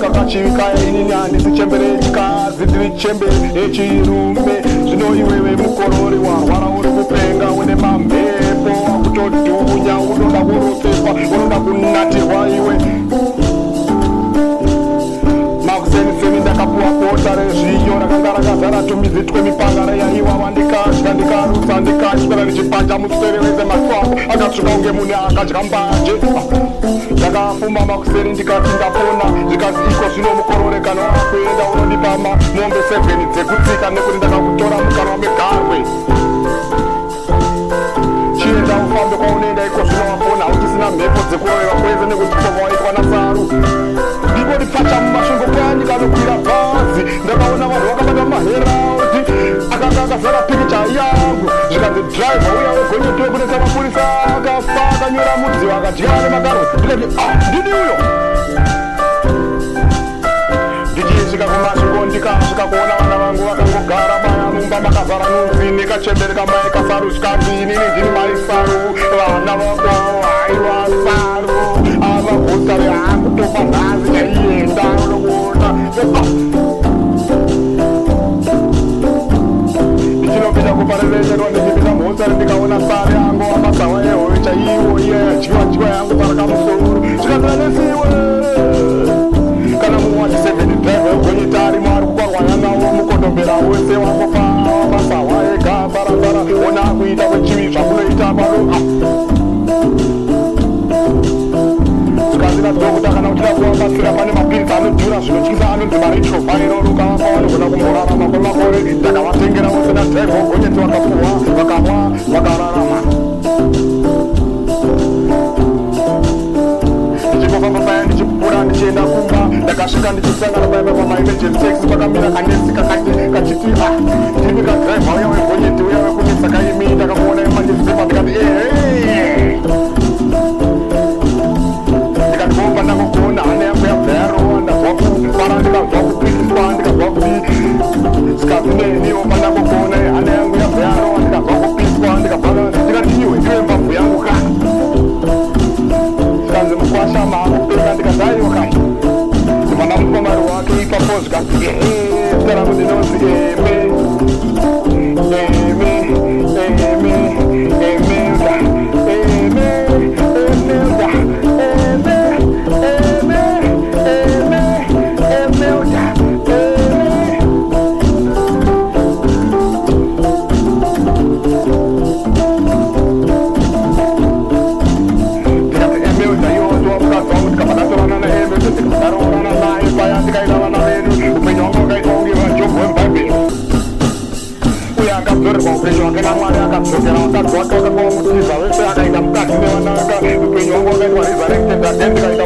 Kakachivi kaya inini handisi chembere yechikadzi, ndiri chembere yechirume. Zvino iwewe mukorori warwara, uri kupenga, une mamhepo akutodhunya, unoda kurotseswa, unoda kunatirwa iwe. Makuseniseni ndakapuwa bota rezviyo rakanga rakazara tumidzi twemipangara yaiwawa. Ndikadya, ndikarutsa, ndikaswera ndichipanja muswere wese. Matswangu akatsvuka kunge munhu akadya mbanje. Ndakafuma makuseni ndikati ndapona. Zvikanzi, iko zvino mukorore, kana wakuenda unondipa mombe 7 dzekutsika, nekuti ndakakutora mukanwa megarwe. Chienda ufambe kwaunoenda, iko zvino wapona, hauchisina mhepo dzekuroverwa kwese nekuti waitwa nasaru. Ndingoti pfacha muMasvingo paya, ndikanokwira bhazi, ndakaona vanhu vakabata maHerald akanga akazara pikicha yangu. Zvikanzi, dhiraivha uya wegonyeti wekunetsa mapurisa akafa, akanyora mudziva, akadya nemakarwe. Ndikati, ah, ndini uyo. Ndichisvika kuMasvingo, ndikasvika kuona vana vangu vakangogara baya mumba makazara nunzi nekachembere kamai kasaru. Zvikanzi, inini ndini mai Saru, vana vako haiwa Saru ava gotare akutofa nhasi chaienda unokuona. Ndichinopinda kuparerecherwa, ndichipinda muhosari, ndikaona sari yangu amasawa ehove chaiwo iye yadyiwa dyiwa yangu parakamusoro. Zvikanzi, kana muwati 7 driver wegonyeti arimo ari kuparwanya nawo mukondombera wese wangofa masawa ega sarasara. Ona kuita kwechivi zvamunoita pano. Zvikanzi nadhokuta, kana uchida kuvabatsira, pane mapiritsi anodhura zvinotyisa anonzi maretroviral, ukavapa vanogona kumborarama kwemakore. Ndakavatengera vose nadhiraivha wegonyeti, vakapuhwa, vakamwa, vakararama. Ndichingofamba paya ndichipfuura ndichienda kumba, ndakasvika ndichisangana paya pamaemergency taxi pakamira kanesi kakati kachiti, ah, ndimi kadhiraivha uya wegonyeti uya wekunetsa kaimi? Ndakamuona emanewspaper. Ndikati, ehe. Ndikati, bomba ndangokuona, hana yangu yabva yarowa, ndazwa kufara, ndikazwa kupiswa, ndikazwa kuti zikazi neniwo pandangokuona hana yangu yabva yarowa, ndikazwa kupiswa, ndikabva ndikati, iwe ndiwe mbabvu yangu ka. Zvikanzi, mukwasha, maakupenga. Ndikati, aiwa kai. Ndibva ndamupa mari wake ipapo. Zvikanzi, ehe, zita rangu ndinonzi Eme, Eme, Eme, Emelda, Eme, Emelda, Eme, Eme, Eme, Emelda, Eme. Ndikati, Emelda iwo mukadzi wangu. Ndikabva ndatorana naEmelda, ndikabva ndaroorana naye paya, ndikaita vana vedu. Upenyu hwangu wakaitwa kunge vaJobho wemubhaibheri uye akadzorerwa upenyu hwake naMwari, akadzokera vakadzi wake vakanga vamutiza vese, akaita mukadzi nevanaka. Upenyu hwangu wakaitwa resurrected again, ndikaita